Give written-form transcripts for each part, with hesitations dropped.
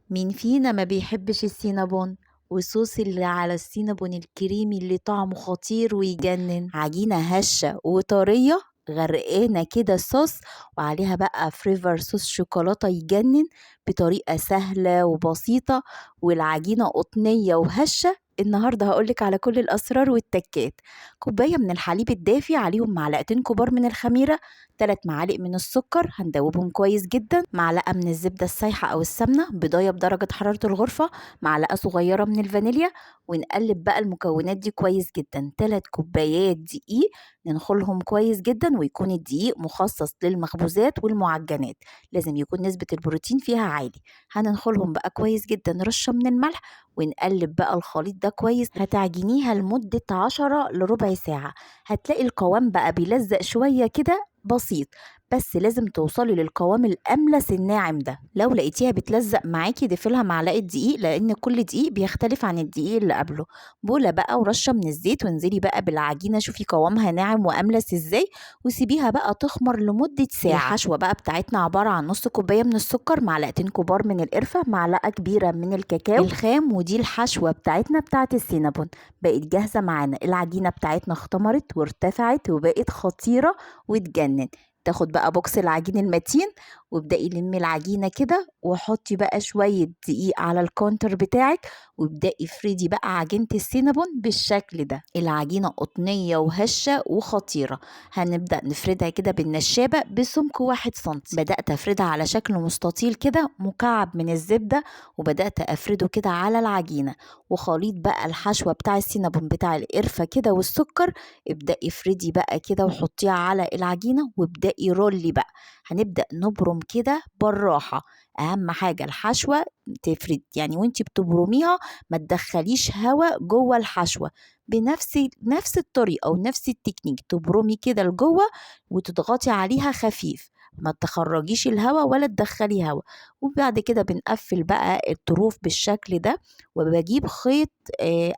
مين فينا ما بيحبش السينابون والصوص اللي على السينابون الكريمي اللي طعمه خطير ويجنن؟ عجينة هشة وطرية غرقانة كده صوص، وعليها بقى flavor صوص شوكولاتة يجنن بطريقة سهلة وبسيطة، والعجينة قطنية وهشة. النهاردة هقولك على كل الأسرار والتكات. كوباية من الحليب الدافي، عليهم معلقتين كبار من الخميرة، 3 معالق من السكر هندوبهم كويس جدا، معلقة من الزبدة السايحة أو السمنة، بيضاية بدرجة حرارة الغرفة، معلقة صغيرة من الفانيليا، ونقلب بقى المكونات دي كويس جدا. 3 كوبايات دقيق ننخلهم كويس جدا، ويكون الدقيق مخصص للمخبوزات والمعجنات، لازم يكون نسبة البروتين فيها عالي. هننخلهم بقى كويس جدا، رشة من الملح، ونقلب بقى الخليط ده كويس. هتعجنيها لمدة 10 لربع ساعة، هتلاقي القوام بقى بيلزق شوية كده بسيط، بس لازم توصلي للقوام الأملس الناعم ده. لو لقيتيها بتلزق معاكي ضيفي لها معلقة دقيق، لأن كل دقيق بيختلف عن الدقيق اللي قبله. بولة بقى ورشة من الزيت، وانزلي بقى بالعجينة، شوفي قوامها ناعم وأملس ازاي، وسيبيها بقى تخمر لمدة ساعة. الحشوة بقى بتاعتنا عبارة عن نص كوباية من السكر، معلقتين كبار من القرفة، معلقة كبيرة من الكاكاو الخام، ودي الحشوة بتاعتنا بتاعت السينابون. بقت جاهزة معانا. العجينة بتاعتنا اختمرت وارتفعت وبقت خطيرة وتجنن. تاخد بقى box العجين المتين، وابدأي لمي العجينة كده، وحطي بقى شوية دقيق على ال counter بتاعك، وابدأي افردي بقى عجينة السينابون بالشكل ده. العجينة قطنية وهشة وخطيرة. هنبدأ نفردها كده بالنشابة بسمك 1 سنتي. بدأت افردها على شكل مستطيل كده، مكعب من الزبدة، وبدأت افرده كده على العجينة، وخليط بقى الحشوة بتاع السينابون بتاع القرفة كده والسكر. ابدأي افردي بقى كده وحطيها على العجينة، وابدأي رولي بقى. هنبدأ نبرم كده بالراحة. أهم حاجة الحشوة تفرد، يعني وانتي بتبرميها ما تدخليش هوا جوه الحشوة. بنفس الطريقة ونفس التكنيك تبرمي كده لجوه وتضغطي عليها خفيف، ما تخرجيش الهوا ولا تدخلي هوا. وبعد كده بنقفل بقى الطروف بالشكل ده، وبجيب خيط،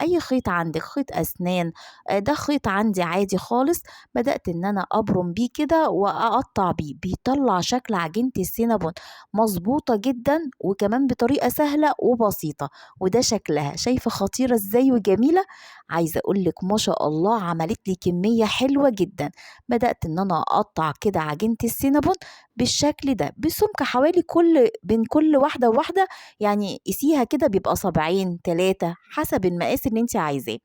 اي خيط عندك، خيط اسنان، ده خيط عندي عادي خالص، بدأت ان انا ابرم بيه كده واقطع بيه. بيطلع شكل عجينة السينابون مظبوطة جدا، وكمان بطريقة سهلة وبسيطة. وده شكلها، شايفة خطيرة ازاي وجميلة؟ عايزة اقولك ما شاء الله عملت لي كمية حلوة جدا. بدأت ان انا اقطع كده عجينة السينابون بالشكل ده، بسمك حوالي بين كل واحدة وواحدة، يعني قيسيها كده بيبقى 70 3 حسب المقاس اللي انت عايزاه.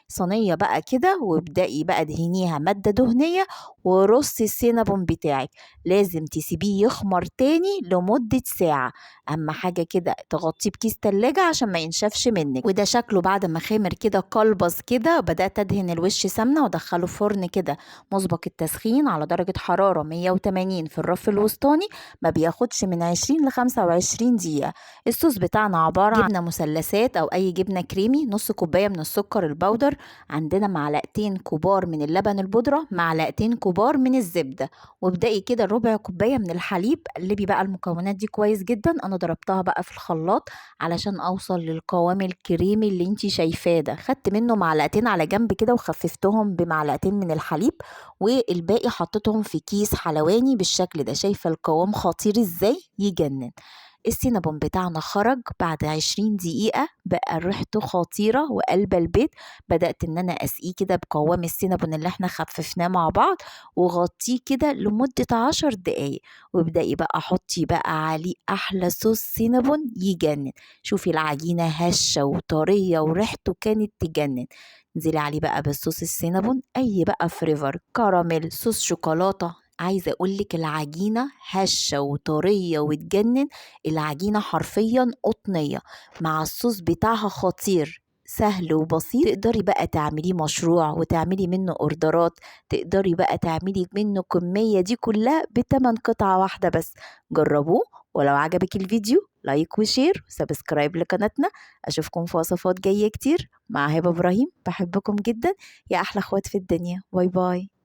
صينية بقى كده، وابدأي بقى دهنيها مادة دهنية، ورصي السينابون بتاعك. لازم تسيبيه يخمر تاني لمدة ساعة. أهم حاجة كده تغطيه بكيس تلاجة عشان ما ينشفش منك. وده شكله بعد ما خمر كده قلبص كده. بدأت أدهن الوش سمنة وأدخله فرن كده مسبق التسخين على درجة حرارة 180 في الرف الوسطاني، ما بياخدش من 20 ل 25 دقيقة. الصوص بتاعنا عبارة عن جبنة مثلثات أو أي جبنة كريمي، نص كوباية من السكر البودر، عندنا معلقتين كبار من اللبن البودرة، معلقتين كبار من الزبدة، وابدأي كده ربع كوباية من الحليب. قلبي بقى المكونات دي كويس جدا. أنا ضربتها بقى في الخلاط علشان أوصل للقوام الكريمي اللي انتي شايفاه ده. خدت منه معلقتين على جنب كده وخففتهم بمعلقتين من الحليب، والباقي حطيتهم في كيس حلواني بالشكل ده. شايفة القوام خطير ازاي؟ يجنن. السينابون بتاعنا خرج بعد 20 دقيقة، بقى ريحته خطيرة وقلب البيت. بدأت ان انا اسقيه كده بقوام السينابون اللي احنا خففناه مع بعض، وغطيه كده لمدة 10 دقايق، وابدأي بقى حطي بقى عليه احلى صوص سينابون يجنن. شوفي العجينة هشة وطرية وريحته كانت تجنن. انزلي عليه بقى بالصوص السينابون، اي بقى flavor، كراميل، صوص شوكولاتة. عايزة اقولك العجينة هشة وطرية وتجنن. العجينة حرفيا قطنية مع الصوص بتاعها خطير، سهل وبسيط. تقدري بقى تعمليه مشروع وتعملي منه اوردرات، تقدري بقى تعملي منه كمية دي كلها بتمن قطعة واحدة بس. جربوه، ولو عجبك الفيديو like و share و subscribe لقناتنا. اشوفكم في وصفات جاية كتير مع هبة ابراهيم. بحبكم جدا يا احلى اخوات في الدنيا. bye bye.